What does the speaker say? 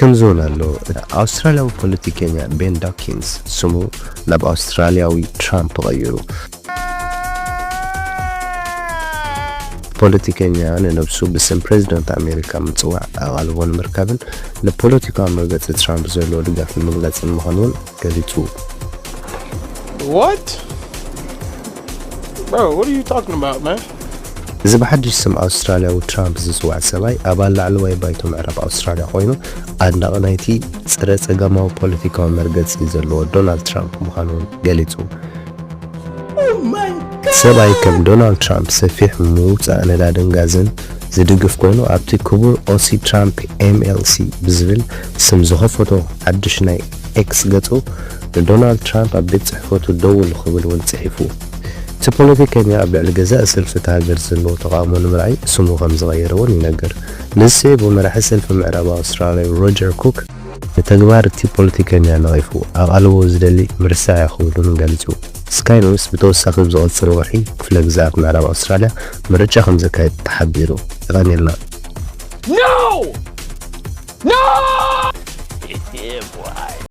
ከምዚ እውን ኣሎ። ኣውስትራልያዊ ፖለቲከኛ ቤን ዳኪንስ ስሙ ናብ ኣውስትራልያዊ ትራምፕ ተቐይሩ። ፖለቲከኛ ንነብሱ ብስም ፕሬዚደንት ኣሜሪካ ምጽዋዕ ኣቓልቦ ንምርካብን ንፖለቲካዊ መርገጺ ትራምፕ ዘለዎ ድጋፍ ንምግላጽን ምዃኑ እውን ገሊጹ። What? Bro, what are you talking about, man? እዚ ብሓድሽ ስም ኣውስትራልያዊ ትራምፕ ዝጽዋዕ ሰብኣይ ኣባል ላዕለዋይ ባይቶ ምዕራብ ኣውስትራልያ ኮይኑ ኣድናቒ ናይቲ ጸረ ጸጋማዊ ፖለቲካዊ መርገጺ ዘለዎ ዶናልድ ትራምፕ ምዃኑ እውን ገሊጹ። ሰብኣይ ከም ዶናልድ ትራምፕ ሰፊሕ ምውጻእ ነዳድን ጋዝን ዝድግፍ ኮይኑ ኣብቲ ክቡር ኦሲ ትራምፕ ኤምኤልሲ ብዝብል ስም ዝኸፈቶ ሓድሽ ናይ ኤክስ ገጹ ንዶናልድ ትራምፕ ኣብ ቤት ጽሕፈቱ ደውል ክብል እውን ጽሒፉ። እቲ ፖለቲከኛ ኣብ ልዕሊ ገዛእ ሰልፊ እታ ሃገር ዘለዎ ተቓውሞ ንምርኣይ ስሙ ከም ዝቐየረ እውን ይነገር። ንሱ ብመራሒ ሰልፊ ምዕራብ ኣውስትራልያ ሮጀር ኩክ ንተግባር እቲ ፖለቲከኛ ነቒፉ ኣቓልቦ ዝደሊ ምርሳዕ እዩ ክብል እውን ገሊጹ። ስካይ ኒውስ ብተወሳኺ ኣብ ዝቐጽል ወርሒ ክፍለ ግዝኣት ምዕራብ ኣውስትራልያ ምርጫ ከም ዘካየድ ተሓቢሩ። የቐንየልና። No! No!